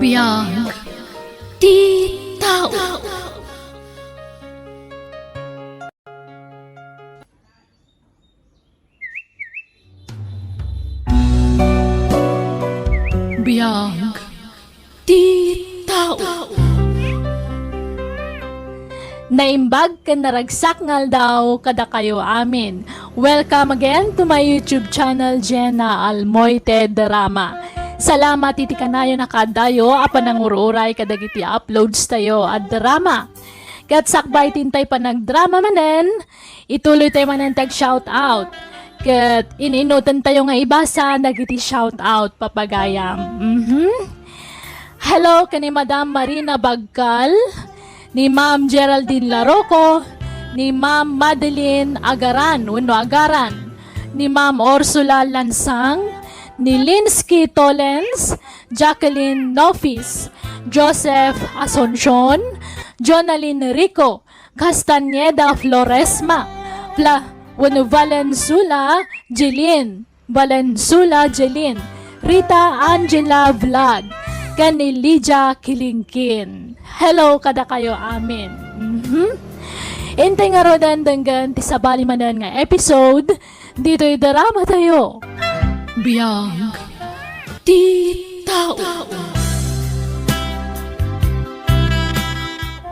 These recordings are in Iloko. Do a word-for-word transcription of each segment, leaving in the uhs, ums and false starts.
Biag ti tao. Biag ti tao. Naimbag ken naragsak nga aldaw kadakayo amin. Welcome again to my YouTube channel, Jenna Almoite Drama. Salamat iti kanayon a kaaddayo a panangur-uray kadagiti uploads tayo a drama. Ket sakbay ti intay panagdrama manen, ituloy tayo manen ti ag-shout out. Ket in-inuten tayo nga ibasa dagiti shout out, papagayam. Mhm. Hello ken ni Madam Marina Bagkal, ni Ma'am Geraldine Laroco, ni Ma'am Madeline Agaran, wenno Agaran, ni Ma'am Ursula Lansang, ni Linsky Tolens, Jacqueline Nofis, Joseph Asuncion, Jonalyn Rico, Castañeda Floresma, Fla-, wenno Valensula Jeline, Valensula Jeline, Rita Angela Vlog, ken ni Lydia Kilingkin. Hello kadakayo amin. Mhm. Intay ngaruden denggen ti sabali manen nga episode ditoy drama tayo. Biag ti tao.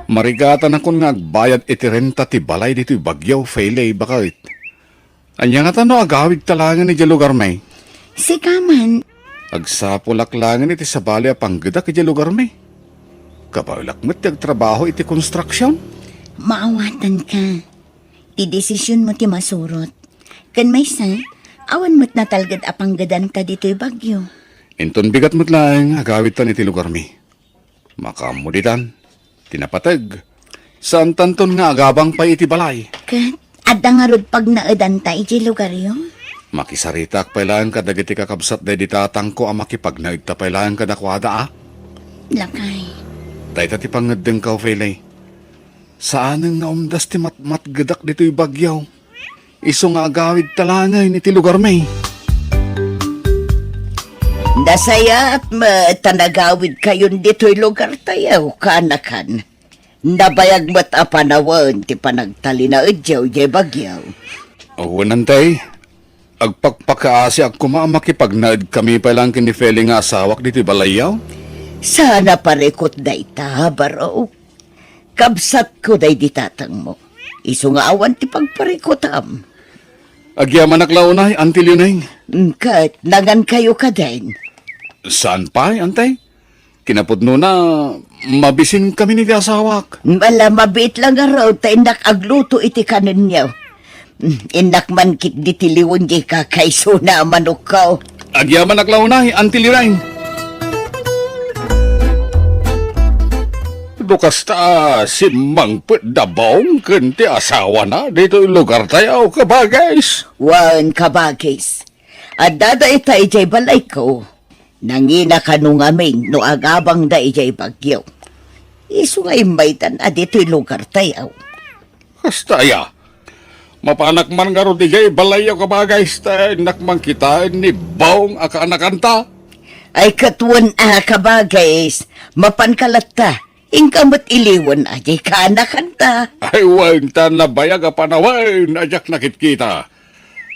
Marigatanakon nga agbayad iti renta ti balay ditoy Baguio, Feley, baket. Ania ngata no agawidta laengen idiay lugarmi? Sika man. Agsapulak laengen iti sabali a panggedak idiay lugarmi. Kabaelak met ti agtrabaho iti konstruksion. Maawatanka. Ti desisionmo ti masurot. Ken maysa, awan met natalged a panggedanta ditoy Baguio. Inton bigat met laeng, agawidtan iti lugarmi. Makaammo ditan, ti napateg. Saantanton nga agabang pay iti balay. Ket adda ngarud pagnaedanta idiay lugaryo? Makisaritaak pay laeng kadagiti kakabsat daydi tatangko a makipagnaedta pay laeng kadakuada a. Lakay. Dayta ti pangngeddengko, Feley. Saanen nga umdas ti matmatgedak ditoy Baguio. Isu nga agawidta laengen iti lugarmi. Nasayaat met ta nagawidkayon ditoy lugartayo, kaanakan. Nabayag met a panawen ti panagtalinaedyo idiay Baguio. Wen, antay, agpakpakaasiak koma a makipagnaedkami pay laeng ken ni Feley nga asawak ditoy balayyo. Saan a parikut dayta, barok. Kabsatko daydi tatangmo. Isu nga awan ti pagparikutam. Agyamanak la unay, Auntie Leoneng. Mm, ket nangankayo kadin? Saan pay, Antay? Kinapudnona, mabisinkami ni ti asawak. Ala, mabiit la ngarud ta innak agluto iti kanenyo. Innak man ketdi ti liwen diay kakaisuna a manokko. Agyamanak la unay, Auntie Leoneng. No kasta, simmangpet da Bong ken ti asawana ditoy lugartayo, kabagis? Wen, kabagis. Adda dayta idiay balayko. Nangina kano ngamin no agabangda idiay Baguio. Isu nga immaydan a ditoy lugartayo. Kasta aya. Mapanak man ngarud idiay balayyo, kabagis, ta innak man kitaen ni Bong a kaanakanta. Ay, ket wen a, kabagis, mapanka latta. Inka met iliwen a diay kaanakanta. Ay, wen, ta nabayag a panawen a diak nakitkita.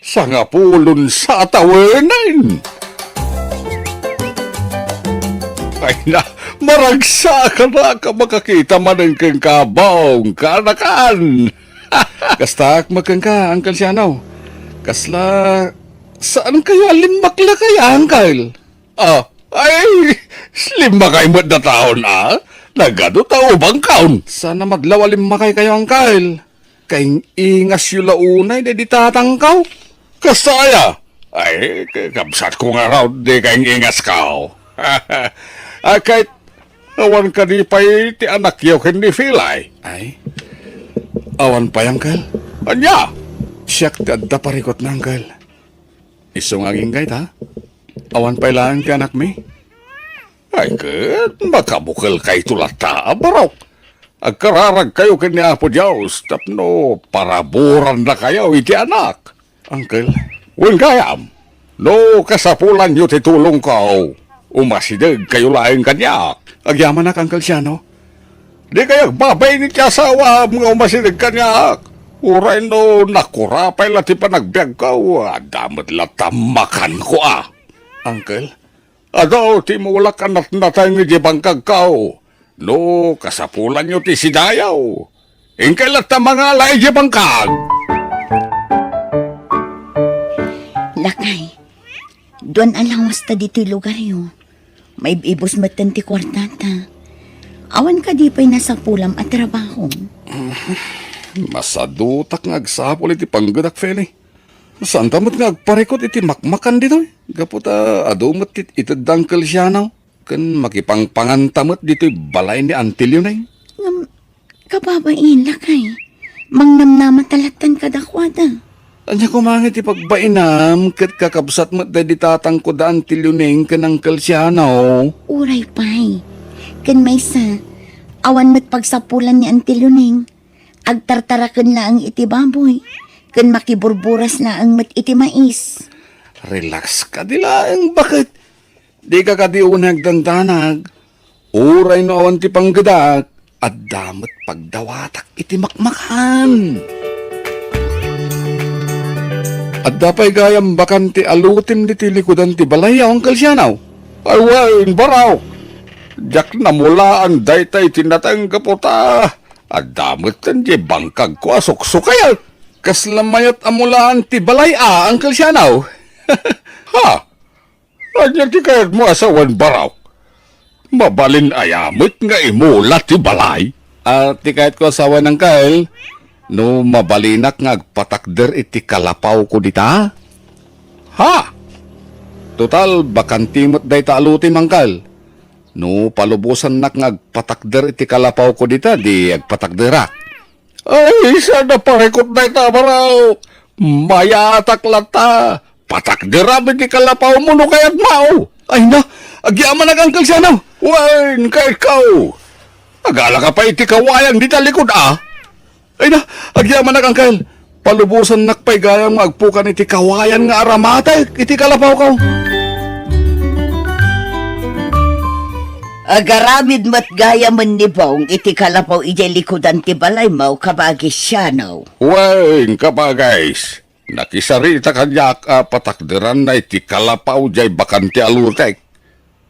Sangapulon sa a tawenen. Ay na, maragsakan a makakita manen kenka, Bong, kaanakan. Kastaak met kenka, Uncle Siano. Kasla, saan kayo a limmakla kaya, Uncle? Ah, ay, limmakay met dataon, a? Nagadu ta ubangkaon. Saan a madlaw a limmakaykayo, Uncle. Kaing-ingasyo la unay daydi tatangko. Kasta aya? Ay, kabsatko ngarud ti kaing-ingasko. A, ket awan kadi pay ti anakyo ken ni Feley? Ay, awan pay, Uncle. Ania? Siak ti adda parikutna, Uncle. Isu nga agingga ita, awan pay laeng ti anakmi. Ay, ket makabukelkayto latta, barok. Agkararagkayo ken ni Apo Dios tapno paraburannakayo iti anak. Uncle. Wen gayam, no kasapulanyo ti tulongko, umasidegkayo laeng kaniak. Agyamanak, Uncle Siano. Dikay agbabain iti asawaam nga umasideg kaniak. Uray no nakura pay la ti panagbiagko, adda met latta makanko a. Uncle, adu ti mulak a natnateng idiay bangkagko. No kasapulanyo ti sidayaw, inkay latta mangala idiay bangkag. Lakay, duan a lawasta ditoy lugaryo. Maib-ibus metten ti kuartata. Awan kadi pay nasapulam a trabaho? Masadutak nga agsapul iti panggedak, Feli. Saanta met nga agparikut iti makmakan ditoy. Gapu ta adu met ti ited da Uncle Siano ken makipangpanganta met ditoy balay ni Auntie Leoning. Ngem, kababain, lakay, mangnamnama ta lattan kadakuada. Ania koma nga iti pagbainam ket kakabsat met daydi tatangko da Auntie Leoning ken Uncle Siano? Uray pay. Ken maysa, awan met pagsapulan ni Auntie Leoning. Agtartaraken laeng iti baboy, ken makiburburas laeng met iti mais. Relax kadi laeng, baket. Dika kadi unay agdandanag. Uray no awan ti panggedak, adda met pagdawatak iti makmakan. Adda pay gayam bakante a lutim ditoy likudan ti balay, Uncle Siano? Ay wen, Barok. Diak namulaan dayta iti nateng gapu ta adda metten diay bangkagko a suksukayat. Kasla mayat a mulaan ti balay a, Uncle Siano? Ha? Ania ti kayatmo a sawen, Barok? Mabalin aya met nga imula ti balay? A, ti kayatko a sawen, Uncle, no mabalinak nga agpatakder iti kalapawko dita? Ha? Total, bakante met dayta a lutim, Uncle. No palubosannak nga agpatakder iti kalapawko dita, di agpatakderak. Ay, saan a parikut dayta, Barok? Mayatak latta. Patakderam iti kalapawmo no kayatmo. Ay na, agyamanak, Uncle Siano. Wen, kayatko. Agalaka pay iti kawayan dita likud, a. Ay na, agyamanak, Uncle. Palubosannak pay gayam nga agpukan iti kawayan nga aramatek iti kalapawko. Agaramid met gayamen ni Bong iti kalapaw idiay likudan ti balaymo, Kabagis Siano. Wen, Kabagis, nakisarita kaniak a patakderanna iti kalapaw diay bakante a lotek.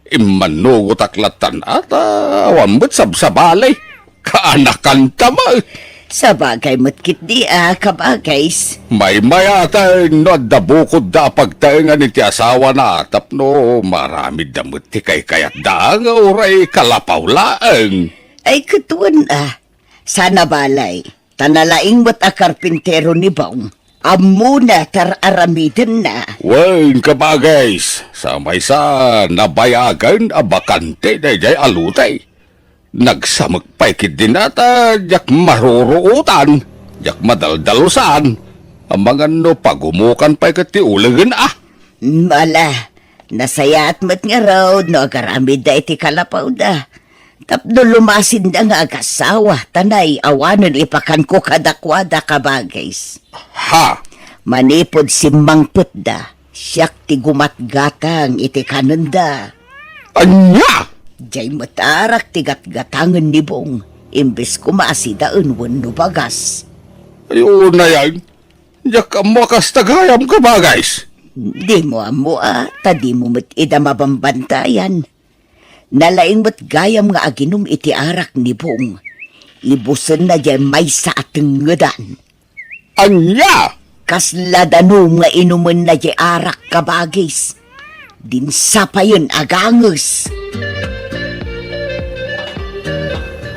Immannugotak lattan a ta awan met sabsabali. Kaanakanta met. Sabagay met ketdi a, Kabagis. Maymayaten no adda bukodda a pagtaengan iti asawana tapno maaramidda met ti kaykayatda nga uray kalapaw laeng. Ay, ket wen a, saan a balay. Ta nalaing met a karpintero ni Bong. Ammona ti ar-aramidenna. Wen, Kabagis, sa maysa nabayagen a bakante daydiay a lotek. Nagsamek pay ketdin a ta diak maruruotan, diak madaldalusan. Amangan no pagumukan pay ket ti ulegen a. Ala, nasayaat met ngarud no agaramidda iti kalapawda. Tapno lumasinda nga agasawa, ta nay awanen ipakanko kadakuada, Kabagis. Ha? Manipud simmangpetda, siak ti gumatgatang iti kanenda. Ania? Diay met arak ti gatgatangen ni Bong, imbes koma a sidaen wenno bagas. Ay, unayan. Diak ammo a kasta gayam, Kabagis. Dimo ammo a, ta dimo met ida mabambantayan. Nalaing met gayam nga aginum iti arak ni Bong. Ibusenna diay maysa a tengngedan. Ania? Kasla danum nga inumenna diay arak, Kabagis. Dinsa payen a ganges.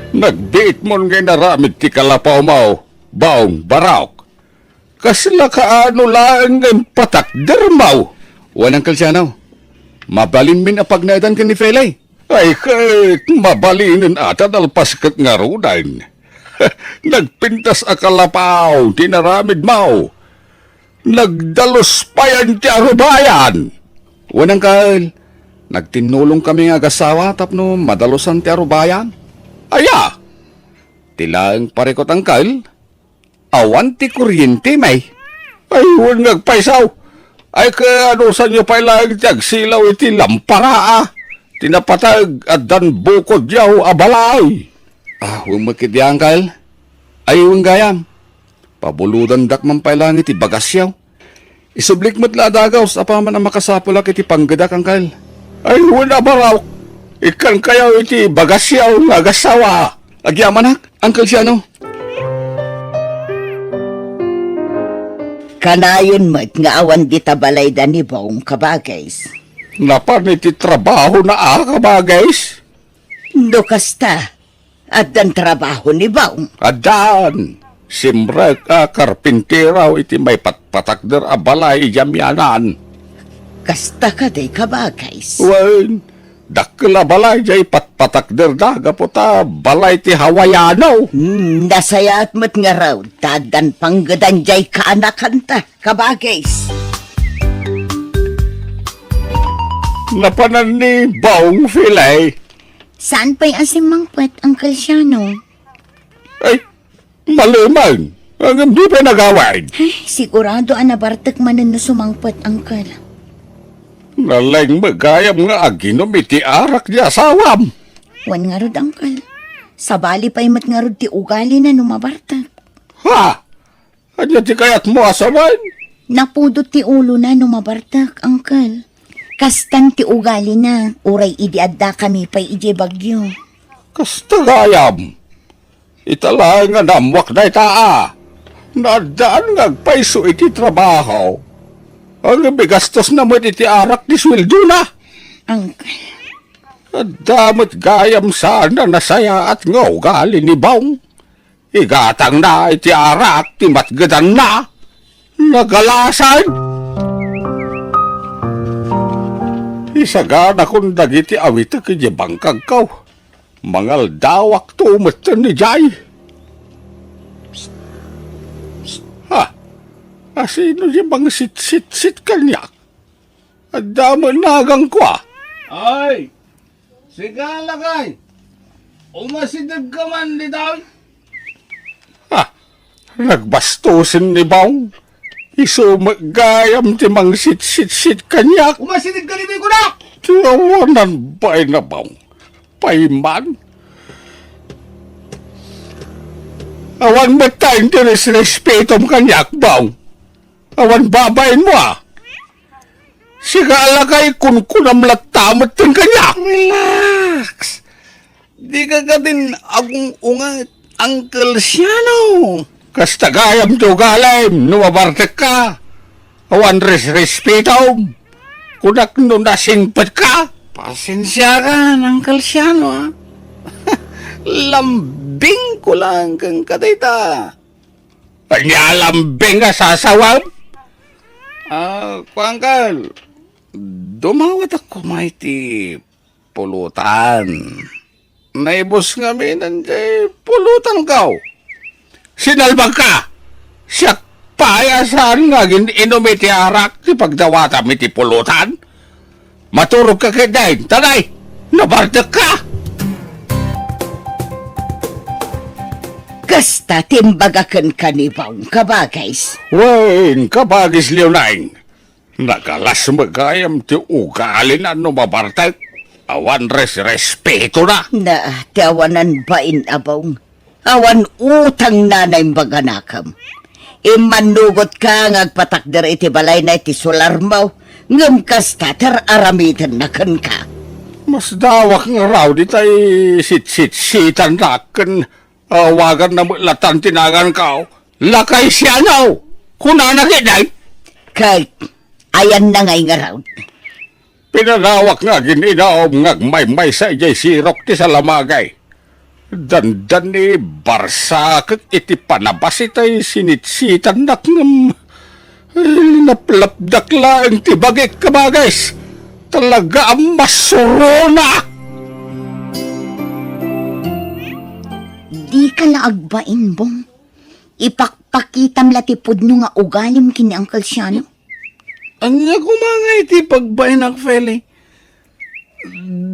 Nagbiitmon nga inaramid ti kalapawmo, Bong, Barok. Kasla kaano laeng nga impatakdermo? Wen, Uncle Siano, mabalinmin a pagnaedan ken ni Felay. Ay, ket mabalinen a ta nalpas ket ngaruden. Nagpintas a kalapaw ti inaramidmo. Nagdalus payen ti arubayan. Wen, Uncle, nagtinnulongkami nga agasawa tapno madalusan ti arubayan. Aya? Ti laeng parikut, Uncle, awan ti kuryente, may. Ay, wen nga agpayso. Ay, ket anusanyo pay laeng ti agsilaw iti lampara, a? Ti napateg addan bukodyo a balay. Ah, wen met ketdi, Uncle. Ay, wen gayam. Pabulodandak man pay laeng iti bagasyo. Isublik met la a dagaws apaman a makasapulak iti panggedak, Uncle. Ay, wen a barok. Ikkankayo iti bagasyo nga agassawa. Agyamanak, Uncle Siano. Kanayon met nga awan dita balayda ni Bong, kabagis. Napan iti trabahona a, kabagis? No kasta, addan trabaho ni Bong? Addan. Simrek a karpintero iti maipatpatakder a balay idiay amianan. Kasta kadi, kabagis? Wen, dakkel a balay diay patpatakderda gapu ta balay ti Hawaiano. Hmm, nasayaat met ngarud ta addan panggedan diay kaanakanta, kabagis. Napanan ni Bong, Fili. Saan pay a simmangpet, Uncle Siano? Ay, maleman. Ngem di pay nagawid. Ay, sigurado a nabartek manen no sumangpet, Uncle. Naleng met gayam nga aginum iti arak ti asawam. Wen ngarud, Uncle. Sabali pay met ngarud ti ugalina no mabartek. Ha? Ania ti kayatmo a sawen? Napudot ti ulona no mabartek, Uncle. Kastan ti ugalina, uray idi addakami pay idiay Baguio. Kasta gayam. Ita laeng nga naammoak dayta a. Naaddaan nga agpayso iti trabaho. Ngem igastosna met iti arak ti sueldona. Uncle. Adda met gayam saan a nasayaat nga ugali ni Bong. Igatangna iti arak ti matgedanna. Nagalasan! Isaganakon dagiti awitek idiay bangkagko. Mangaldawakto metten idiay. Psst! Psst! Ha? Asino diay mangsitsitsit kaniak? Adda met nagangko a. Ay! Sika, lakay! Umasidegka man ditoy? Ha? Nagbastosen ni Bong. Isu met gayam ti mangsitsitsit kaniak. Umasidegka ditoy, kunak! Ti awanan bain a Bong. Payman. Awan met ta iti resrespetom kaniak, Bong. Awan babainmo a. Sika a lakay, kunkunam latta metten kaniak. Relax. Dika kadin agung-unget, Uncle Siano. Kasta gayam ti ugalim no mabartekka. Awan resrespetom. Kunak no nasingpetka. Pasensiakan, Uncle Siano, a. Lambingko laeng kenka dayta. Ania a lambing a sasawem? Ah, kuan, Uncle, dumawatak koma iti pulutan. Naibus ngamin diay pulutanko. Sinalbagka! Siak pay a saan nga agin-inum iti arak ti pagdawatam iti pulutan? Maturogka ketdin, tanay! Nabartekka! Kasta ti imbaga kenka ni Bong, kabagis. Wen, kabagis Leonine. Nagalas met gayam ti ugalina no mabartek. Awan resrespetona. Na, ti awanan bain a Bong. Awan utangna a naimbaganakem. Immannugotka nga agpatakder iti balayna iti solarmo, ngem kasta ti ar-aramidenna kenka. Masdawak ngarud itay sitsitsitannak ken awaganna met latta ti naganko. Lakay Siano! Kunana ketdin? Ket ayanna ngay ngarud? Pinanawak nga agin-inum nga agmaymaysa idiay sirok ti salamagay. Dandani barsakek iti panabas itay sinitsitannak ngem linaplapdak laeng ti bagik, kabagis. Talaga a masuronak! Dika la agbain, Bong. Ipakpakitam la ti pudno nga ugalim ken ni Uncle Siano. Ania koma ngay ti pagbainak, Feli?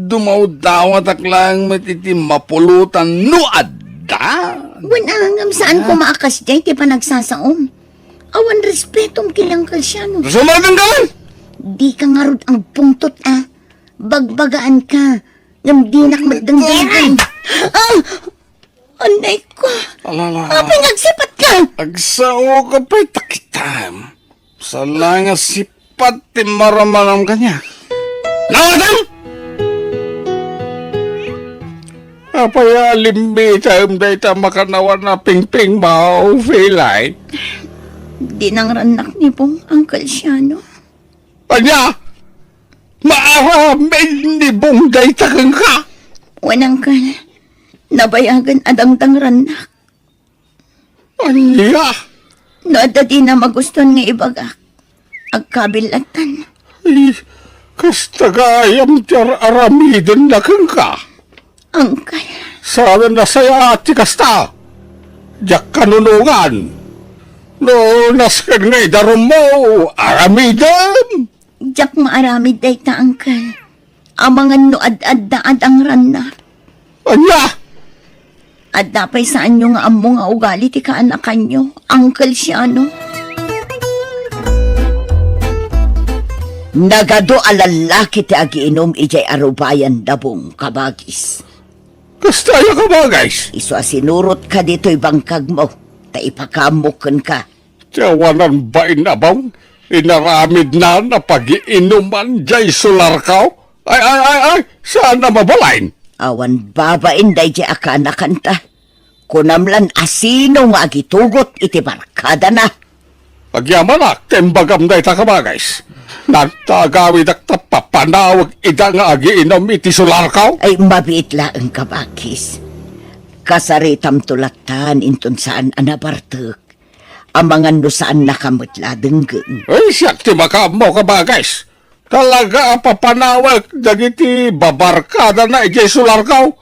Dumawdawatak laeng met iti mapulutan no adda. Wen, a, ngem saan koma a kasdiay ti panagsasaom? Awan respetom ken ni Uncle Siano. Sumaydengka man! Dika ngarud agpungtot, a. Bagbagaanka, ngem dinak met dengdenggen. Ah! Anay ko. Ala, ala, ala. Apay nga agsipatka? Agsao ka pay ta kitam. Sala nga sipat ti marammaram kaniak. Nawatam! Apay a limbitaem dayta makannawan a pingpingmaw, Felay? Dinangrannak ni Bong, Uncle Siano. Ania? Maaramid ni Bong dayta kenka? Wen, Uncle. Nabayagen a dangdangrannak. Ania? No adda dina magustuan nga ibagak, agkabil lattan. Ay, kasta gayam ti ar-aramidenna kenka. Uncle. Saan a nasayaat ti kasta. Diak kanunongan. No nasken nga idarummo, aramidem. Diak maaramid dayta, Uncle. Amangan no ad-adda a dangrannak. Ania? Adda pay saanyo nga ammo nga ugali ti kaanakanyo, Uncle Siano? Nagadu a lallaki ti agiinum idiay arubayan da Bong, kabagis. Kasta aya, kabagis? Isu a sinurotka ditoy bangkagmo, ta ipakaammok kenka. Ti awanan bain a Bong, inaramidna a pagiinuman diay sularkaw? Ay, ay, ay, ay, saan a mabalin? Awan babain daydiay a kaanakanta. Kunam lan a sino nga agitugot iti barkadana. Agyamanak ta imbagam dayta, kabagis. Nagtagawidak ta papanawek ida nga agiinum iti sularkaw? Ay, mabiit laeng, kabagis. Kasaritamto lattan inton saan a nabartek. Amangan no saannaka met la a denggen. Ay, siak ti makaammo, kabagis. Talaga a papanawek dagiti babarkadana idiay sularkaw.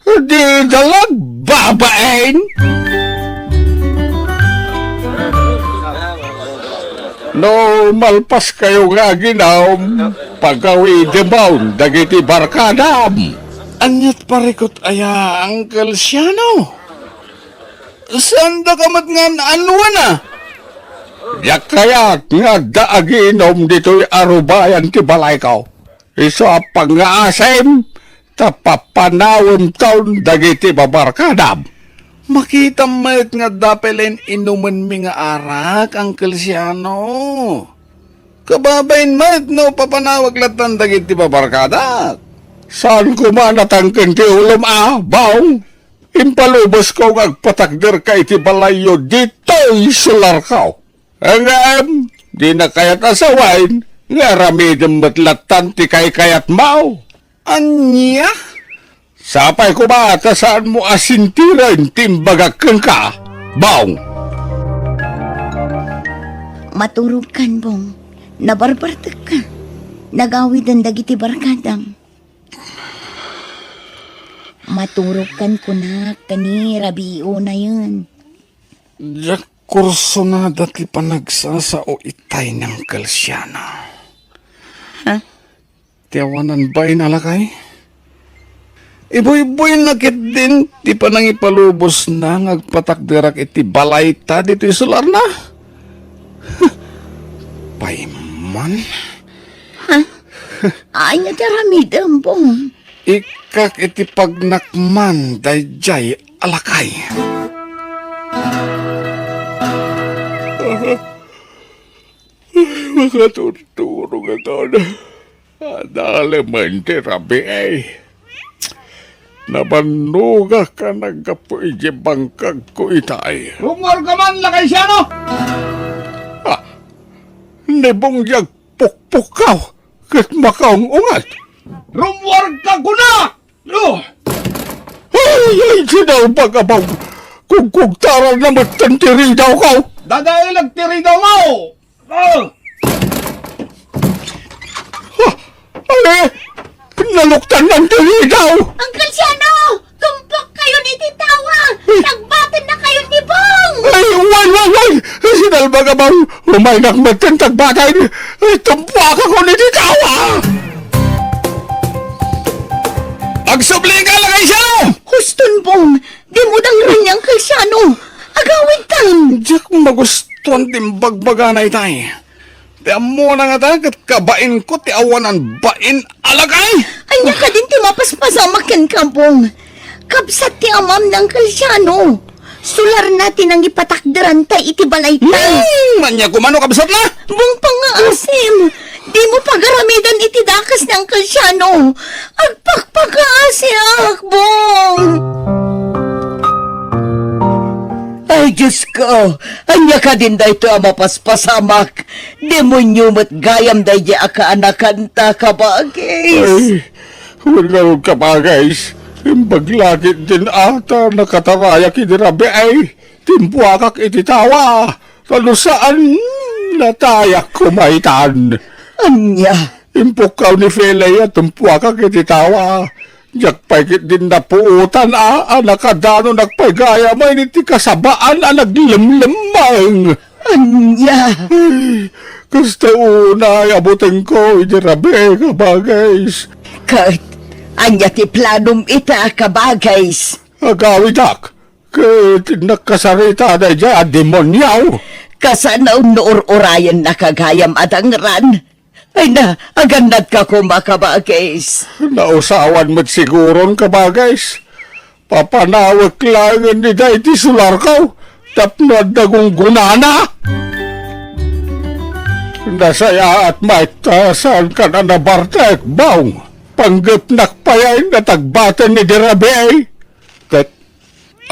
Dida la agbabain. No malpaskayo nga aginum, pagawidemon dagiti barkadam. Aniat parikut aya, Uncle Siano? Saandaka met nga an-annuana? Diak kayat nga adda agiinum ditoy arubayan ti balayko. Isu a pangngaasim ta papanawemton dagiti babarkadam. Makitam met nga adda pay la inumenmi nga arak, Uncle Siano. Kababain met no papanawek lattan dagiti babarkadak. Saan koma natangken ti ulom a, Bong? Impalubosko nga agpatakderka iti balayyo ditoy sularko. Ngem, dina kayat a sawen nga aramidem met lattan ti kaykayatmo. Ania? Sapay koma ta saanmo a sintiren ti imbagak kenka, Bong. Maturogkan, Bong. Nabarbartekka. Nagawiden dagiti barkadam. Maturogkan kunak, ta ni rabii unayen. Diak kursonada ti panagsasao itay ni Uncle Siano. Ha? Ti awanan bain a lakay? Ibuybuyna ketdin ti panangipalubosna nga agpatakderak iti balayta ditoy sularna. Payman. Ha? Ania ti aramidem, Bong? Ikkak iti pagnakman daydiay a lakay. Makaturturog a taon. Adalemen ti rabii. Nabannogak a naggapu iti bangkagko itay. Rummuarka man, Lakay Siano! Ah, ni Bong diay agpukpukkaw ket makaung-unget. Rummuarka kuna! No! Ay, ay, sinalbag a Bong! Kugkugtaranna metten ti ridawko! Dadaelag ti ridawmo! Oh! Ah, ay, naluktannan ti ridaw! Uncle Siano! Tumpokkayon iti tawa! Nagbatennakayon ni Bong! Ay, wan, wan, wan! Sinalbag a Bong! Umaynak metten ta agbaten! Ay, tumpuakakon iti tawa! Agsublika, Lakay Siano! Huston, Bong! Dimo dangran ni Uncle Siano! Agawidtan! Diak magustuan ti imbagbagana itay. Ti ammona ngata, ket kabainko ti awanan bain a lakay. Ania kadin ti mapaspasamak kenka, Bong? Kabsat ti amam ni Uncle Siano. Sularna ti nangipatakderanta iti balayta. Hmm, ania koma no kabsatna? Bong, pangngaasim. Dimo pagaramidan iti dakes ni Uncle Siano. Agpakpakaasiak, Bong. Ay, Diosko, ania kadin daytoy a mapaspasamak? Demonio met gayam daydiay a kaanakanta, kabagis. Ay, wen ngarud, kabagis, imbag la ketdin a ta nakatarayak idi rabii, timpuakak iti tawa, ta no saan, natayak koma itan. Ania? Impukkaw ni Felay a timpuakak iti tawa. Diak pay ketdin napuotan a, a nakadanonak pay gayam iti kasabaan a naglemlemmeng. Ania? Ay, kasta unay a butengko idi rabii, kabagis. Ket ania ti planom ita, kabagis? Agawidak, ket nakasarita daydiay a demonio. Kasano no ur-urayennaka gayam a dangran? Ay na, agannadka koma, kabagis. Nausawan met siguron, kabagis. Papanawek laengen ida iti sularko tapno adda gunggonana. Nasayaat met ta saankan a nabartek, Bong. Panggepnak pay a tagbaten idi rabii. Ket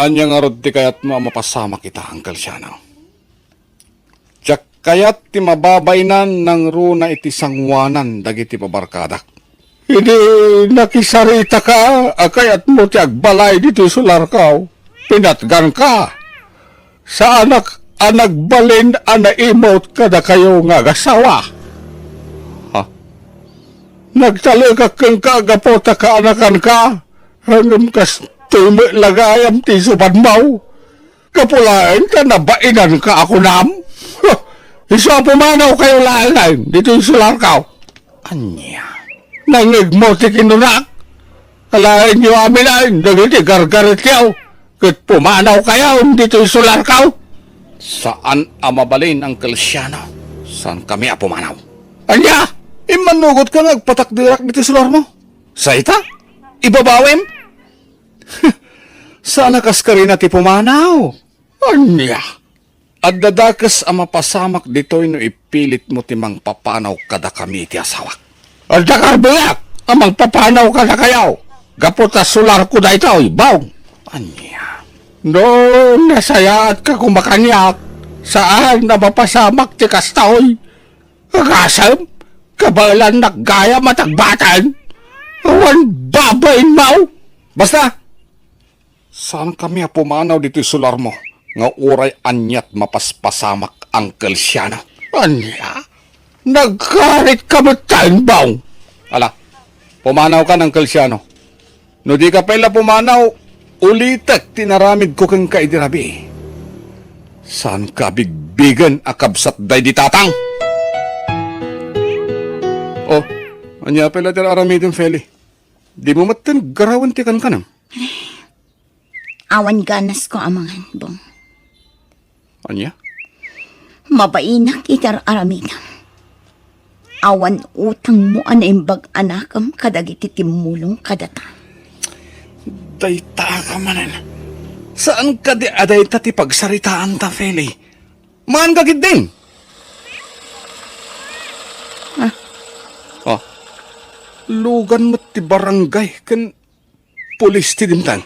ania ngarud ti kayatmo a mapasamak ita, Uncle Siano? Diak kayat ti mababainan nangruna iti sangoanan dagiti babarkadak. Idi nakisaritaka a kayatmo ti agbalay ditoy sularko, pinatganka. Saanak a nagbalin a naimut kadakayo nga agasawa. Ha? Nagtalekak kenka gapu ta kaanakanka, ngem kastoy met la gayam ti isupadmo. Gapu laeng ta nabainanka a kunam? Isu a pumanawkayo laengen ditoy sularko. Ania? Nangngegmo ti kinunak? Alaenyo amin dagiti gargaretyo ket pumanawkayo ditoy sularko. Saan a mabalin, Uncle Siano. Saankami a pumanaw. Ania? Immannugotka nga agpatakderak ditoy sularmo? Sayta? Ibabawem? Saan a kaskarina ti pumanaw? Ania? Adda dakes a mapasamak ditoy no ipilitmo ti mangpapanaw kadakami iti asawak. Adda karbuyak a mangpapanaw kadakayo gapu ta sularko daytoy, Bong. Ania? No nasayaatka koma kaniak, saan a mapasamak ti kastoy. Agasem, kabaelannak gayam a tagbaten. Awan babainmo. Basta, saankami a pumanaw ditoy sularmo nga uray aniat mapaspasamak, Uncle Siano. Ania? Nagkaritka metten, Bong? Ala, pumanawkan, Uncle Siano. No dika pay la pumanaw, ulitek ti naramidko kenka idi rabii. Saanka a bigbigen a kabsat daydi tatang? Oh, ania pay la ti aramidem, Feli? Dimo metten garawen ti kankanam? Awan ganasko a mangan, Bong. Ania? Mabainak iti ar-aramidem. Awan utangmo a naimbag a nakem kadagiti timmulong kadata. Dayta ka manen. Saan kadi a dayta ti pagsaritaanta, Feli? Maanka ketdin? Ah. Oh. Lugan met ti barangay ken pulis ti dimteng.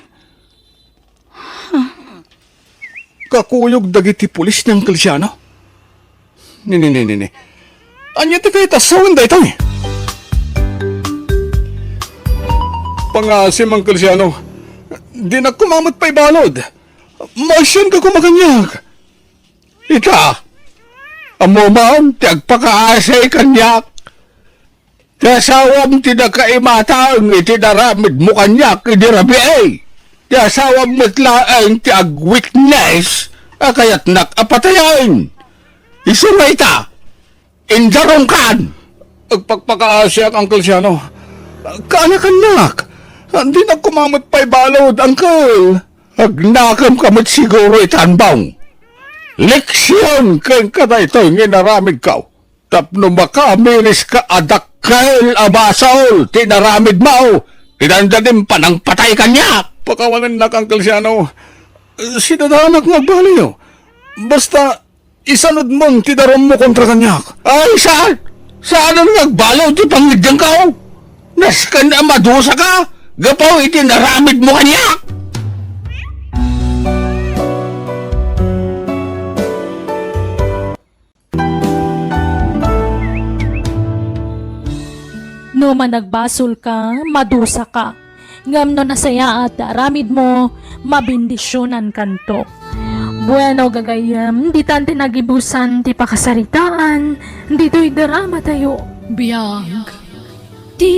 Kakuyog dagiti pulis ni Uncle Siano. Ni, ni, ni, ni, ni. Ania ti kayat a sawen daytoy? Pangngaasim, Uncle Siano. Dinak koma met pay balud. Maasianka koma kaniak. Ita, ammom ti agpakaasi kaniak. Ti asawam ti nakaimatang iti naramidmo kaniak idi rabii. Ti asawam met laeng ti agwitness a kayatnak a patayen. Isu nga ita, indarongkan. Agpakpakaasiak, Uncle Siano. Kaanakannak. Dinak koma met pay balud, Uncle. Agnakemka met siguro itan, Bong. Leksion kenka daytoy nga inaramidko. tapno makaamiriska a dakkel a basol ti inaramidmo, ti dandanim panangpatay kaniak. Pakawanennak, Uncle Siano. Sidadanak nga agbaliw. Basta, isanudmon ti darummo kontra kaniak. Ay, saan? Saan nga agbaliw ti pangngeddengko? Nasken a madusaka gapu iti inaramidmo kaniak. No managbasolka, madusaka. Ngem no nasayaat ti aramidmo, mabendisionankanto. Bueno, gagayyem, ditan ti nagibusan ti pakasaritaan ditoy dramatayo. Biag ti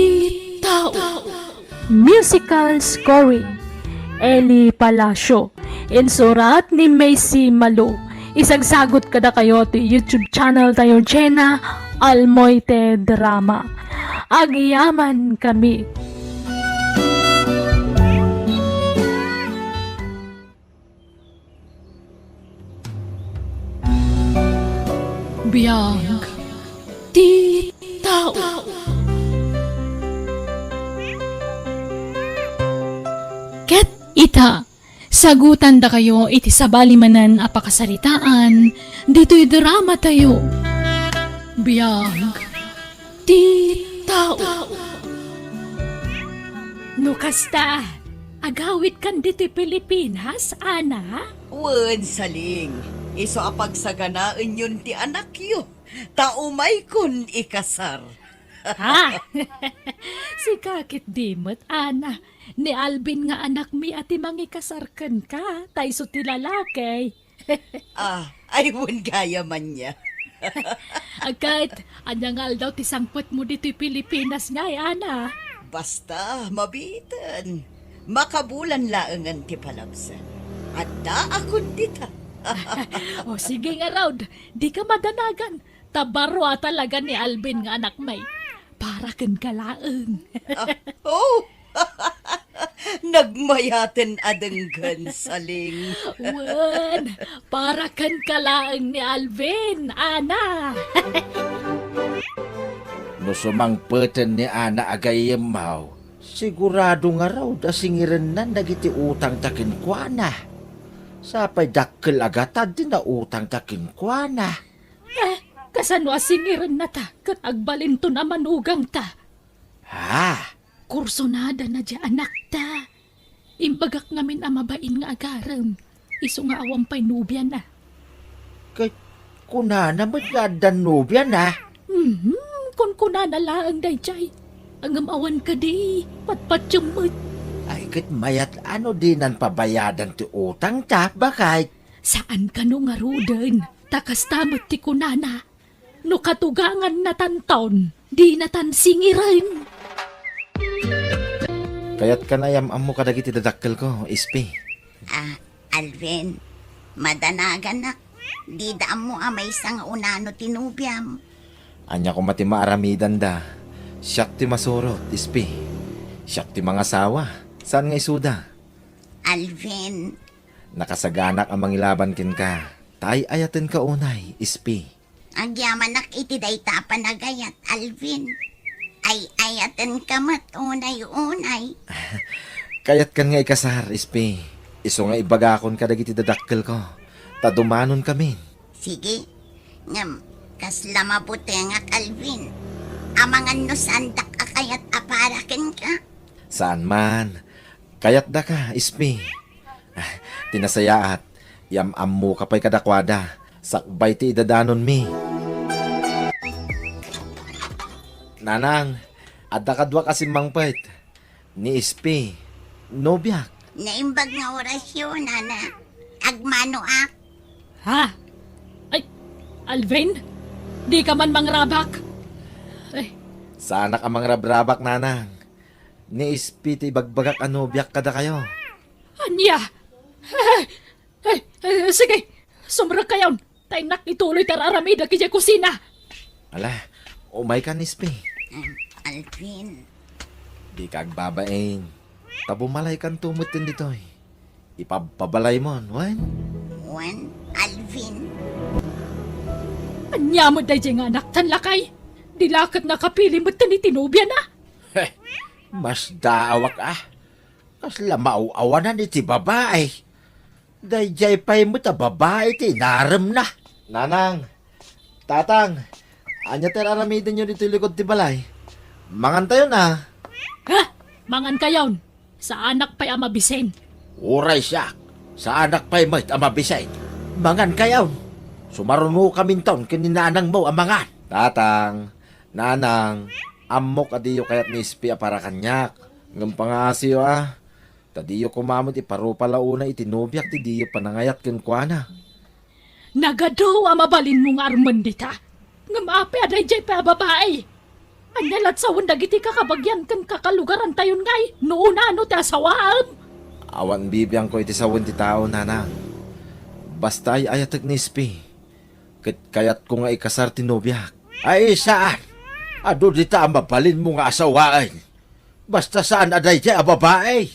tao. Musical scoring, Eli Palacio. Insurat ni Macy Malo. Isagsagut kadakayo ti YouTube channel tayo, Jenna Almoite Drama. Agyaman kami. Biag ti tao. Ket ita, sagutandakayo iti sabali manen a pakasaritaan ditoy dramatayo. Biag ti tao. No kasta, agawidkan ditoy Pilipinas, Ana? Wen, Saling. Isu a pagsaganaenyon ti anakyo, ta umaykon ikasar. Ha? Sika ketdi met, Ana. Ni Alvin nga anakmi a ti mangikasar kenka, ta isu ti lalaki. Ah, ay, wen gayam ania. Ket, ania nga aldaw ti sangpetmo ditoy Pilipinas ngay, Ana? Basta, mabiiten. Makabulan laengen ti palabsan. Addaakon dita. O, sige ngarud, dika madanagan. Ta baro a talaga ni Alvin nga anakmi. Para kenka laeng. Ah, oh! Nagmayaten a denggen, Saling. Wen, para kenka laeng ni Alvin, Ana. No sumangpeten ni Ana a gayyemmo, sigurado ngarud a singirennan dagiti utangta kenkuana. Sapay dakkel a gatad ti nautangta kenkuana. Eh, kasano a singirennata ket agbalinton a manugangta? Ha? Kursonadana diay anakta. Imbagak ngamin a mabain nga agarem, isu nga awan pay nobiana. Ket kunana met nga addan nobiana? Mhm, kunkunana laeng daydiay. Ngem awan kadi, patpatiem met. Ay, ket mayat a no dinan pabayadan ti utangta, baket. Saan kano ngaruden, ta kasta met ti kunana, no katugangannatanton, dinatan singiren. Kayatkan a yam-ammo kadagiti dadakkelko, Ispi. Ah, Alvin, madanaganak, dida ammo a maysa nga unano ti nobiam. Ania koma ti maaramidanda? Siak ti masurot, Ispi. Siak ti mangasawa. Saan nga isuda? Alvin. Nakasaganak a mangilaban kenka. Ta ay-ayatenka unay, Ispi. Agyamanak iti dayta a panagayat, Alvin. Ay-ayatenka met unay-unay. Kayatkan nga ikasar, Ispi. Isu nga ibagakon kadagiti dadakkelko. Ta dumanonkamin. Sige. Ngem, kasla mabutengak, Alvin. Amangan no saandak a kayat a para kenka. Saan man. Kayatdaka, Ispi. Ah, ti nasayaat, yam-ammoka pay kadakuada, sakbay ti idadanonmi. Nanang, adda kaduak a simmangpet. Ni Ispi, nobiak. Naimbag nga orasyo, nana. Agmanoak. Ha? Ay, Alvin? Dika man mangrabak? Ay. Saanak a mangrabrabak, nanang. Ni Ispi ti ibagbagak a nobiak kadakayo. Ania? Ay, ay, ay, sige, sumrekkayon. Ta innak ituloy ti ar-aramidek idiay kusina. Ala, umaykan, Ispi. Em, Alvin. Dika agbabain. Ta bumalaykanto metten ditoy. Ipabpabalaymon, wen? Wen, Alvin. Ania met daydiay nga anaktan, lakay? Di la ket nakapili metten iti nobiana? Heh, masdaawak a. Kasla maaw-awanan iti babai. Daydiay pay met a babai ti inaremna. Nanang, Tatang, ania ti ar-aramidenyo ditoy likod ti balay? Mangantayon a. Ha? Mangankayon? Saanak pay a mabisen. Uray siak, saanak pay met a mabisen. Mangankayon. Sumarunokaminton ken ni nanangmo a mangan. Tatang, Nanang, ammok a diyo kayat ni Ispi a para kaniak. Ngem pangaasiyo a, ta diyo koma met iparupa la unay iti nobiak ti diyo panangayat kenkuana. Nagadu a mabalinmo nga armen dita. Ngem apay a daydiay pay a babai? Ania lat sawen dagiti kakabagian ken kakalugarantayon ngay no unano ti asawaem? Awan bibiangko iti sawen ti tao, nanang. Basta ay-ayatek ni Ispi. Ket kayatko nga ikasar ti nobiak. Ay, saan? Adu dita a mabalinmo nga asawaen. Basta saan a daydiay a babai.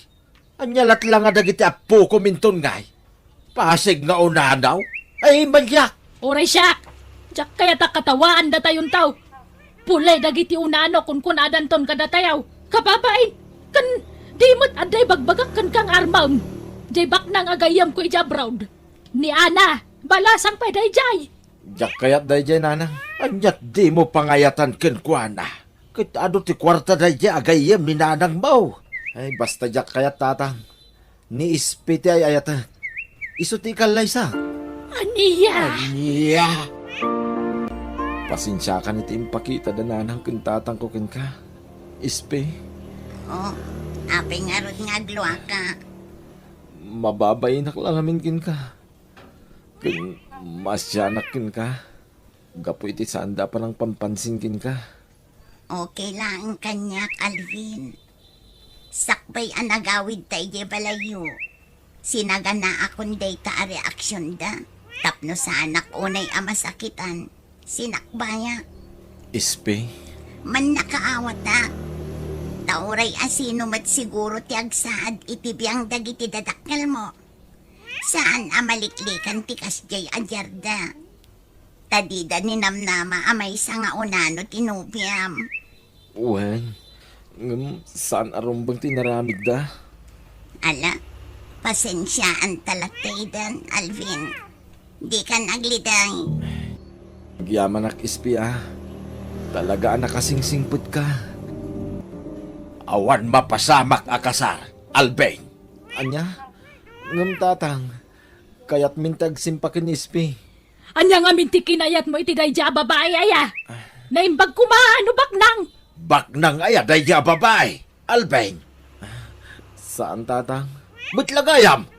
Ania lat la nga dagiti appokom inton ngay? Pasig nga unanaw? Ay, maniak! Uray siak! Diak kayat a katawaan datayonto. Pule dagiti unano kunkunadanton kadatayo. Kababain, ken di met adda ibagbagak kenka nga armem. Diay baknang a gayyemko idiay abroad. Ni Ana, balasang pay daydiay. Diak kayat daydiay, nanang. Aniat dimo pangayatan kenkuana? Ket adu ti kuarta daydiay a gayyem ni nanangmo. Ay, basta diak kayat, tatang. Ni Ispi ti ay-ayatek. Isu ti ikallaysa. Ania? Ania? Pasensiakan iti impakita da nanang ken tatangko kenka. Ispi. Oh, apay ngarud nga agluaka? Mababainak la ngamin kenka. Ken maasianak kenka. Gapu iti saanda a panangpampansin kenka. Okay laeng kaniak, Alvin. Sakbay a nagawidta idiay balayyo, sinaganaakon dayta a reaksionda tapno saanak unay a masakitan. Sinakbayak. Ispi? Mannakaawatak. Ta uray asino met siguro ti agsaad iti biang dagiti dadakkelmo. Saan a maliklikan ti kasdiay a diarda. Ta dida ninamnama a maysa nga unano ti nobiam. Wen, ngem saan a rumbeng ti inaramidda. Ala, pasensiaanta latta idan, Alvin. Dikan agliday. Agyamanak, Ispi, a. Talaga a nakasingsingpetka. Awan mapasamak a kasar, Alvin. Ania? Ngem, tatang, kayatmin ti agsimpa ken Ispi. Ania ngamin ti kinayatmo iti daydiay a babai aya? Naimbag koma no baknang? Baknang aya daydiay a babai, Alvin? Saan, tatang. Met la gayam.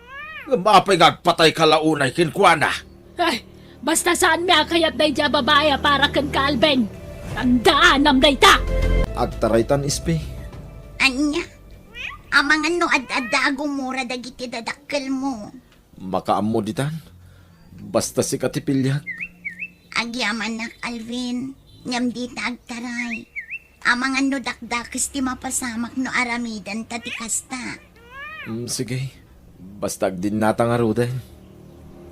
Ngem apay nga agpatayka la unay kenkuana? Ay, basta saanmi a kayat daydiay a babai a para kenka, Alvin. Tandaanam dayta. Agtaraytan, Ispi. Ania? Amangan no ad-adda a gumura dagiti dadakkelmo. Makaammo ditan. Basta sika ti piliak. Agyamanak, Alvin. Ngem dita agtaray. Amangan no dakdakes ti mapasamak no aramidenta ti kasta. Mm, sige. Basta agdinnata ngaruden.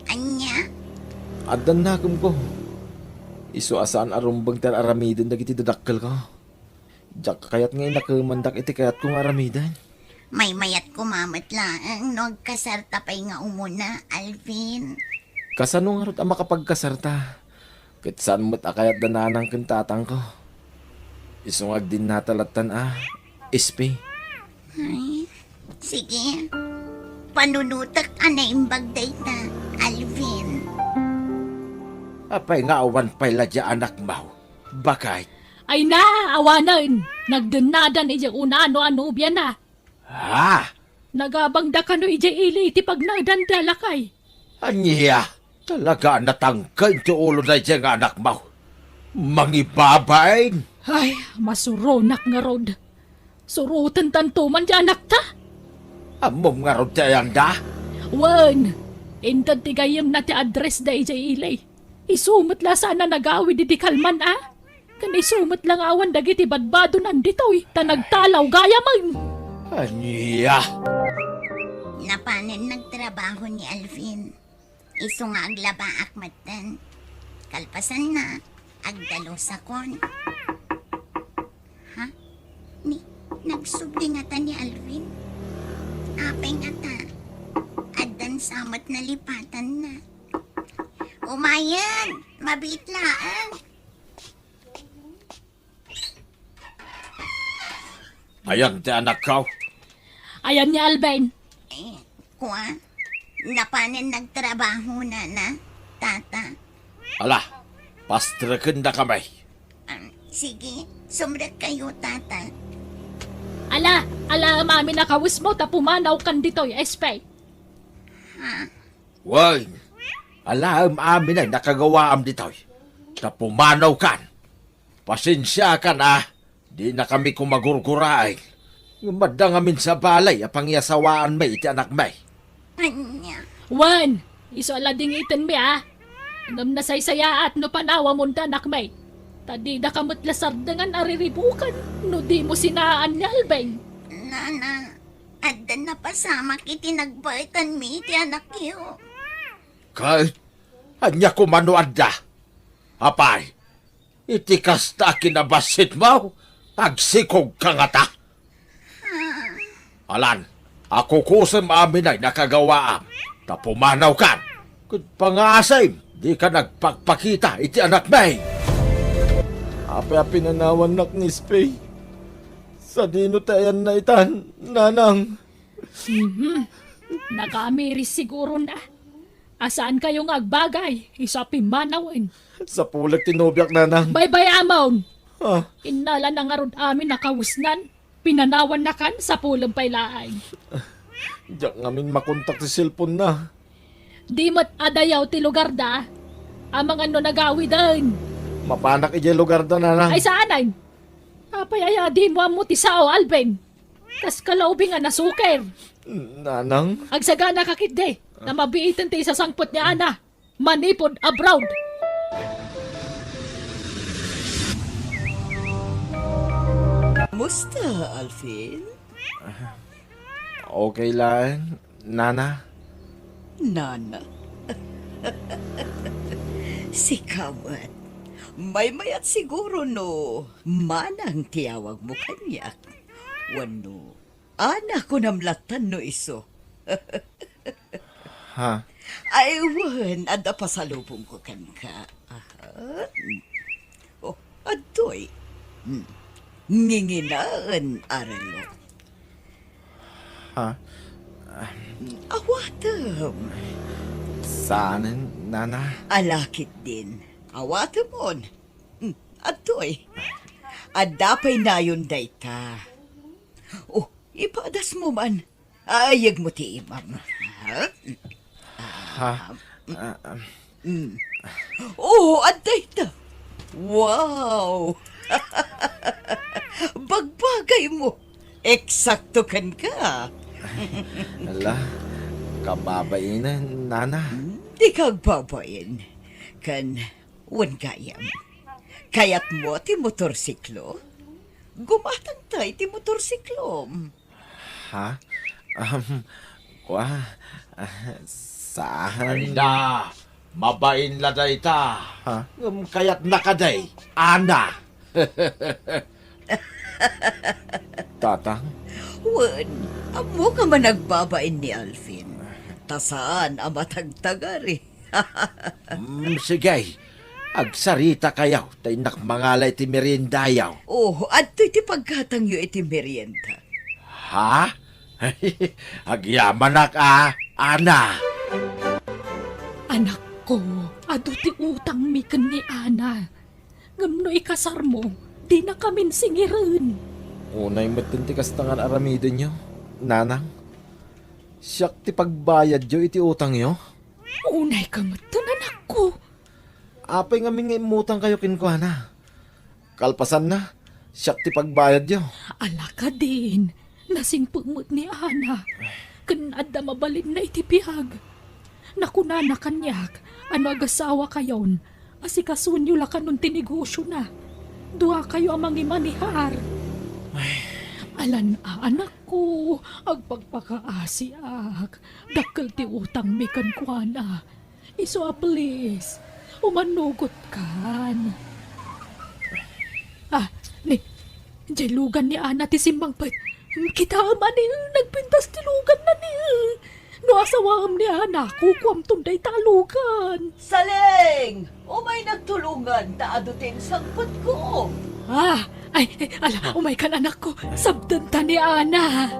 Ania? Addan nakemko. Isu a saan a rumbeng ti ar-aramiden dagiti dadakkelko. Diak kayat nga inakemandak iti kayatko nga aramiden. Maymayat koma met laeng no agkasarta pay nga umuna, Alvin. Kasano ngarud a makapagkasarta? Ket saan met a kayat da nanang ken tatangko. Isu nga agdinnata lattan a, Ispi. Ay, sige. Panunotek a naimbag dayta, Alvin. Apay nga awan pay la diay anakmo? Bakit? Ay na, awanen! Nagdennadan idiay unano a nobiana. Ha? Nagabangda kano idiay ili iti pagnaedanda, lakay. Ania? Talaga a natangken ti ulo daydiay nga anakmo. Mangibabain! Ay, masuronak ngarud. Surotentanto man ti anakta. Ammom ngarud ti ayanda? Wen, inted ti gayyemna ti address da idiay ili. Isu met la saan a nagawid idi kalman a. Ken isu met la nga awan dagiti badbadonan ditoy ta nagtalaw gayamen. Ania? Napanen nagtrabaho ni Alvin. Isu nga aglabaak metten. Kalpasanna, agdalusakon. Ha? Ni, nagsubli ngata ni Alvin? Apay ngata? Addan sa met nalipatanna. Umayen! Mabiit laeng! Ayan ti anakko? Ayan ni Alvin. Eh, kua, napanen nagtrabaho, nana, tata. Ala, pastrekendakami. Ah, sige, sumrek kayo, tata. Ala, ala, amin a kawesmo ta pumanawkan ditoy, Espay. Ha? Wen, alaem amin a nakagawaam ditoy, ta pumanawkan. Pasensiakan a, dinakami koma gurguraen. Ngem adda ngamin sa balay a pangiasawaanmi iti anakmi. Ania? Wen, isu a ladingitenmi a. Ngem nasaysayaat no panawamon ti anakmi. Ta didaka met la sardengan a riribuken no dimo sinaan ni Alvin. Nana, adda napasamak iti nagbaetanmi iti anakyo. Ket ania koma no adda? Apay, iti kasta a kinabassitmo, agsikogka ngata? Alan, akukusem amin a nakagawaam, ta pumanawkan. Ket pangasim, dika nagpakpakita iti anakmi. Apay a pinanawannak ni Espay? Sadino ti ayanna itan, nanang? Mhm. Nakaamiris siguro na. A saankayo nga agbagay, isu a pimmanawen. Sapulek ti nobiak, nanang. Baybay-amon! Ah. Innalana ngarud amin a kawesnan, pinanawannakan, sapulem pay laeng. Diak ngamin makontak ti cellphone na. Di met adayaw ti lugarda, amangan no nagawiden. Mapanak idiay lugarda, nanang. Ay, saanen? Apay aya dimo ammo ti sao, Alvin? Kas kalaubing a nasuker. Nanang? Agsagana ka ketdi, ta mabiiten ti isasangpet ni Ana manipud abroad. Kamusta, Alvin? Okay laeng, Nana. Nana? Sika met. Maymayat siguro no Manang ti awagmo kaniak. Wenno Ana, kunam lattan no isu. Ha? Ay, wen, adda pasalubongko kenka. Aha. Oh, adtoy. Hmm. Nginginaen a relo. Ha? Awatem. Saanen, Nana? Ala ketdin. Awatemon. Hmm, adtoy. Adda pay nayon dayta. Oh, ipadasmo man. Ayegmo ti imam. Ha? Ha? Ah, ah. Mm. Oh, adda ita. Wow! Bagbagaymo. Eksakto kenka. Ala, kababainen, Nana. Hmm, dika agbabain. Ken, wen gayam. Kayatmo ti motorsiklo? Gumatangta iti motorsiklo. Ha? Um, kua, ah, saan? Ay na, mabain la dayta. Ha? Ngem kayatna kadi, Ana. Tatang? Wen, ammok a managbabain ni Alvin. Ta saan a matagtagari. Mm, sige. Agsaritakayo, ta innak mangala iti meriendayo. Oh, adtoy ti paggatangyo iti merienda. Ha? Agyamanak a, Ana. Anakko, adu ti utangmi ken ni Ana. Ngem no ikasarmo, dinakamin singiren. Unay metten ti kasta nga ar-aramidenyo, Nanang. Siak ti pagbayadyo iti utangyo. Unay ka metten, anakko. Apay ngamin nga immutangkayo kenkuana? Kalpasanna, siak ti pagbayadyo. Ala kadin, nasingpet met ni Ana. Ken adda mabalinna iti biag. Nakunana kaniak a no agasawakayon, asikasonyo la kanon ti negosiona. Duakayo a mangimanehar. Ay. Alan a, anakko, agpakpakaasiak. Dakkel ti utangmi kenkuana. Isu a please, Umannugotkan. Ah, ni, diay lugan ni Ana ti simmangpet. Kitaem a ni, nagpintas ti luganna ni. No asawaem ni Ana, kukuamton dayta a lugan. Saleng! Umay nagtulongan ta adu ti insangpetko. Ah, ay, ay, ala, umaykan, anakko. Sabdenta ni Ana.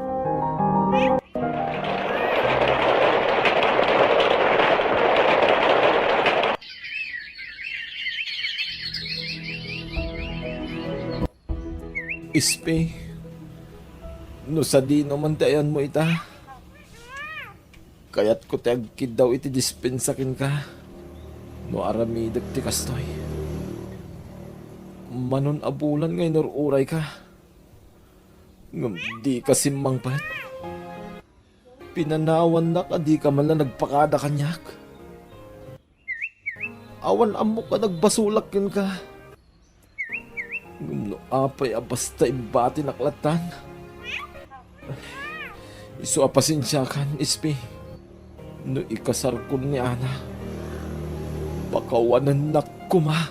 Ispi, no sadino man ti ayanmo ita, kayatko ti agkiddaw iti dispensa kenka no aramidek ti kastoy. Manon a bulan nga inur-urayka, ngem dika simmangpet. Pinanawannak a dika man la nagpakada kaniak. Awan ammok a nagbasolak kenka. Ngem no apay a basta imbatinak lattan, isu a pasensiakan, Ispi. No ikasarkon ni Ana, pakawanennak koma.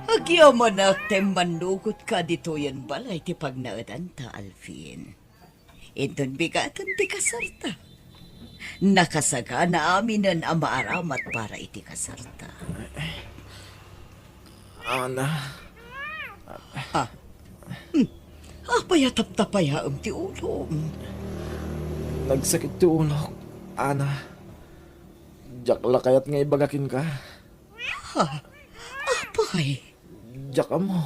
Agyamanak ta immannugotka ditoyen balay ti pagnaedanta, Alvin. Inton bigaten ti kasarta, nakasagana aminen a maaramat para iti kasarta. Ana. Ah. Hmm. Apay a taptapayaem ti ulom? Nagsakit ti ulok, Ana. Diak la kayat nga ibaga kenka. Ha? Apay? Diak ammo.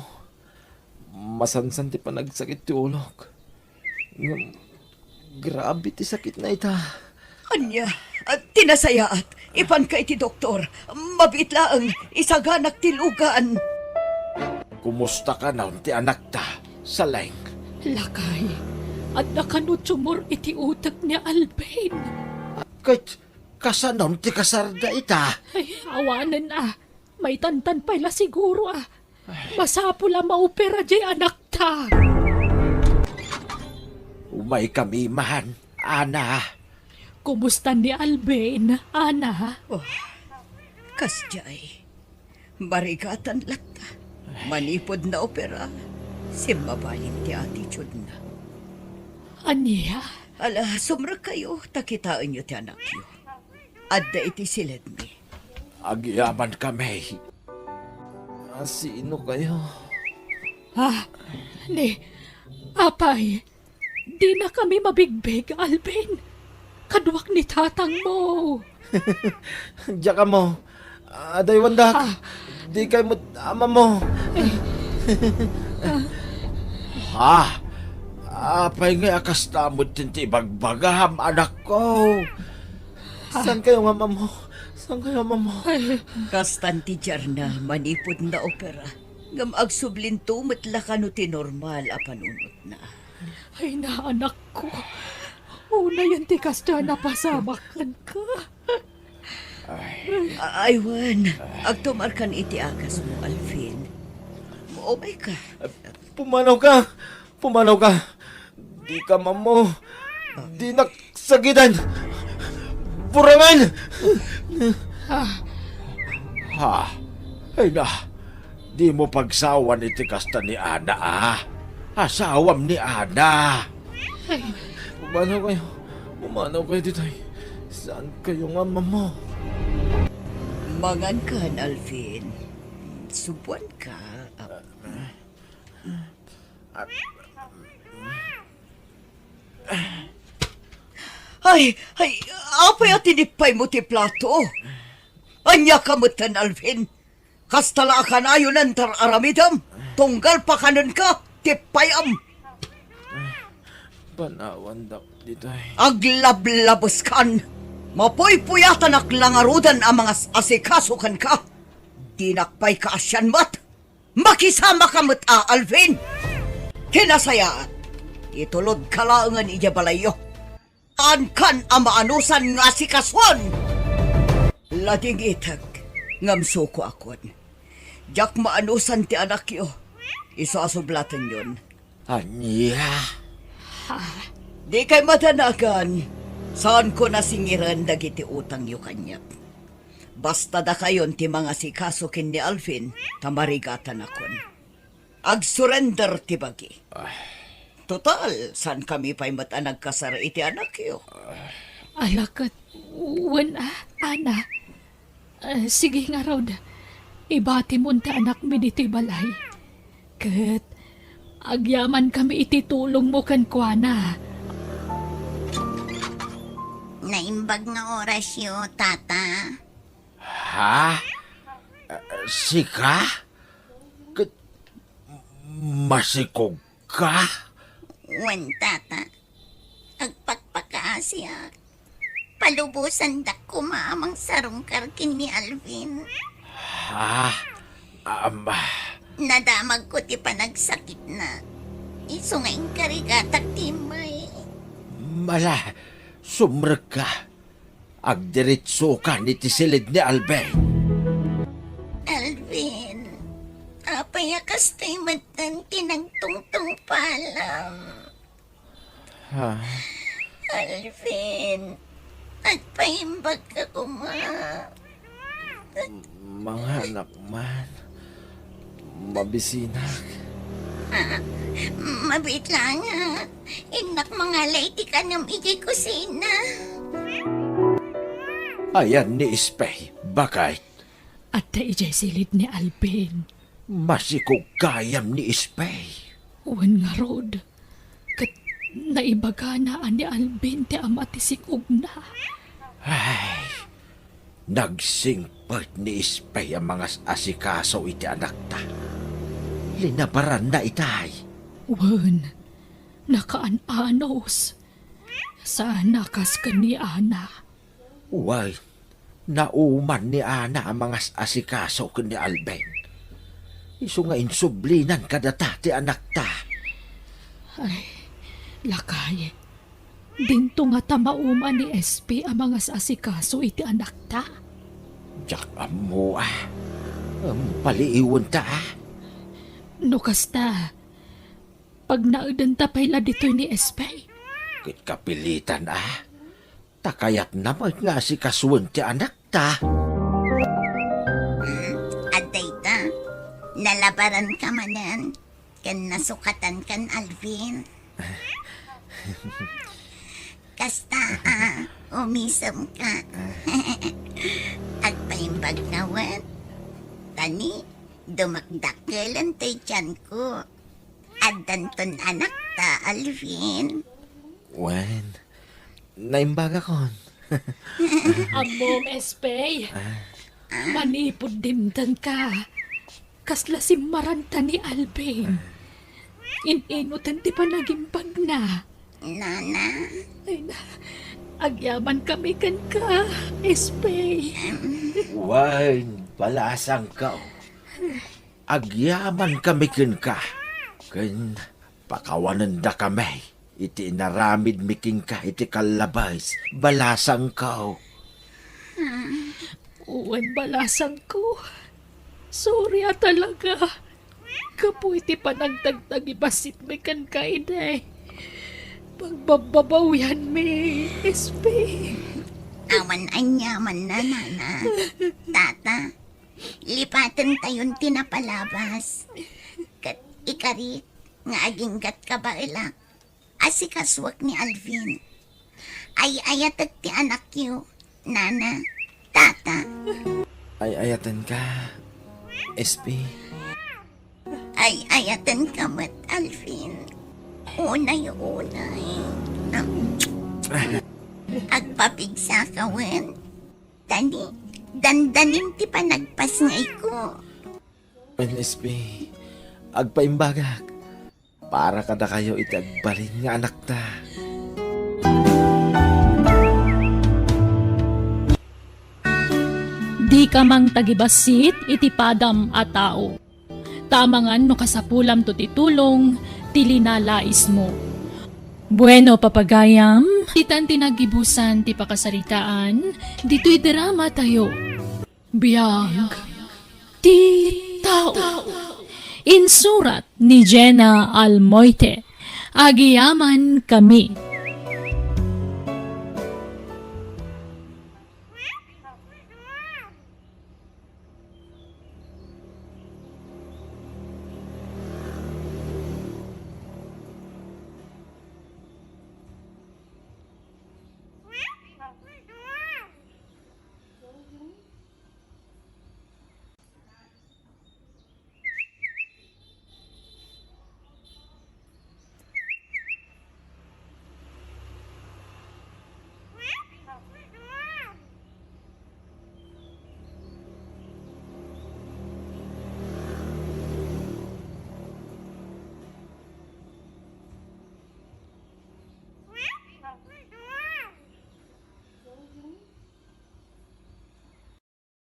Masansan ti panagsakit ti ulok. Ngem, grabe ti sakitna ita. Ania, ah, ti nasayaat, ipanka iti doktor. Mabiit laeng, isaganak ti lugan. Kumusta kano ti anakta, Saleng? Lakay, adda kano tumor iti utek ni Alvin. Ket kasanon ti kasarda ita? Ay, awanen a. Maitantan pay la siguro a. Masapul a maopera diay anakta. Umaykami man, Ana. Kumusta ni Alvin, Ana? Oh, kasdiay. Barigatan latta. Manipud naopera, simmabalin ti attitude-na. Ania? Ala, sumrekkayo, ta kitaenyo ti anakyo. Adda iti siledmi. Agyamankami. A, sino kayo? Ah, ni, apay, dinakami mabigbig, Alvin. Kaduak ni tatangmo. Diak ammo. Adaywandak. Ah. Dikay met amammo. Eh. Ah. Ha? Apay ngay a kasta met ti ibagbagam, anakko? Ah. Saan kayo nga amammo? Saan kayo amammo? Ay. Kastan ti diarna manipud naopera. Ngem agsublinto met la kano ti normal a panunotna. Ay, naanakko. Unayen ti kasta a napasamak kenka. Ay. A-, ay, wen. Agtumarkan iti agasmo, Alvin. Umayka. Pumanawka! Pumanawka! Dika ammo! Dinak sagiden! Burangen! Ah. Ha? Ay na, dimo pagsawan iti kasta ni Ana, a? Asawam ni Ana. Ay. Pumanaw kayo. Pumanaw kayo ditoy. Saan kayo nga amammo? Mangankan, Alvin. Subuanka. Ay, ay, apay a tinipaymo ti plato? Ania ka metten, Alvin? Kasta la a kanayon a intar-aramidem, tunggal pakanenka, tippayam. Panawandak ditoy. Aglablabeskan! Mapuypuyatanak la ngaruden a mangas-asikaso kenka. Dinak pay kaasian met. Makisamaka met a, Alvin! Ti nasayaat, itulodka laengen idiay balayyo. Saankan a maanusan nga asikason! Ladingitek, ngem sukoakon. Diak maanusan ti anakyo. Isu a sublatenyon. Ania? Dikay madanagan. Saanko nasingiren dagiti utangyo kaniak. Basta dakayon ti mangasikaso ken ni Alvin, ta marigatanakon. Agsurrender ti bagi. Total, saankami pay met a nagkasar iti anakyo. Ala ket, wen a, Ana. Eh, sige ngarud, ibatimon ti anakmi ditoy balay. Ket agyamankami iti tulongmo kenkuana. Naimbag nga orasyo, Tata. Ha? Sika? Ket masikogka? Wen, Tata. Agpakpakaasiak. Palubosandak koma a mangsarungkar ken ni Alvin. Ha? Ama. Nadamagko ti panagsakitna. Isu nga inkarigatak ti immay. Mala, sumrekka. Agdiretsokan iti silid ni Alvin. Alvin, apay a kastoy metten ti nagtungtungpalam? Ha? Alvin, agpaimbagka koma. Manganak man. Mabisinak. Ah, mabiit laeng. Innak mangala iti kanem idiay kusina. Ayan ni Espey, bakit? Adda idiay silid ni Alvin. Masikog gayam ni Espey. Wen ngarud, ket naibagana a ni Alvin ti ama ti sikogna. Ay, nagsingpet ni Espey a mangas-asikaso iti anakta. Linabaranna itay. Wen, nakaan-anos. Saan a kas ken ni Ana. Wen, nauman ni Ana a mangas-asikaso ken ni Alvin. Isu nga insublinan kadata ti anakta. Ay, lakay, dinto ngata mauman ni Espey a mangas-asikaso iti anakta? Diak ammo a. Em, paliiwenta a. No kasta, pagnaedenta pay la ditoy ni Espey. Ket kapilitan a. Ta kayatna met nga asikasuen ti anakta. Hmm, adda ita. Nalabaranka manen, ken nasukatankan Alvin. Kasta a, umisemka. Agpaimbag ngawen. Ta ni, dumakdakkelen ti tianko. Addanton anakta, Alvin. Wen, naimbagakon. Ammom, Espey. Ah. Manipud dimtengka, kasla simmaranta ni Alvin. In-inutan ti panagimbagna. Nana. Ay na, agyamankami kenka, Espey. Wen, balasangko. Agyamankami kenka, ken pakawanendakami iti inaramidmi kenka iti kallabes, balasangko. Wen, balasangko. Sorry a talaga. Gapu iti panagdagdagibasitmi kenka idi. Pagbabbabawianmi, Espey. Awan aniamanna, Nana. Tata, lipatentayon ti napalabas. Ket ikarik nga aginggatka baelak, asikasuak ni Alvin. Ay-ayatek ti anakyo, Nana, Tata. Ay-ayatenka, Espey. Ay-ayatenka met, Alvin. Unay, unay. Agpapigsaka wen. Ta ni, dandanim ti panagpasngayko. Wen, Espey, agpaimbagak para kadakayo iti agbalin nga anakta. Dika mangtagibassit iti padam a tao. Ta amangan no kasapulamto ti tulong ti linalaismo. Bueno, papagayam, itan ti naggibusan ti pakasaritaan ditoy drama tayo. Biag ti tao. Insurat ni Jenna Almoite. Agyamankami.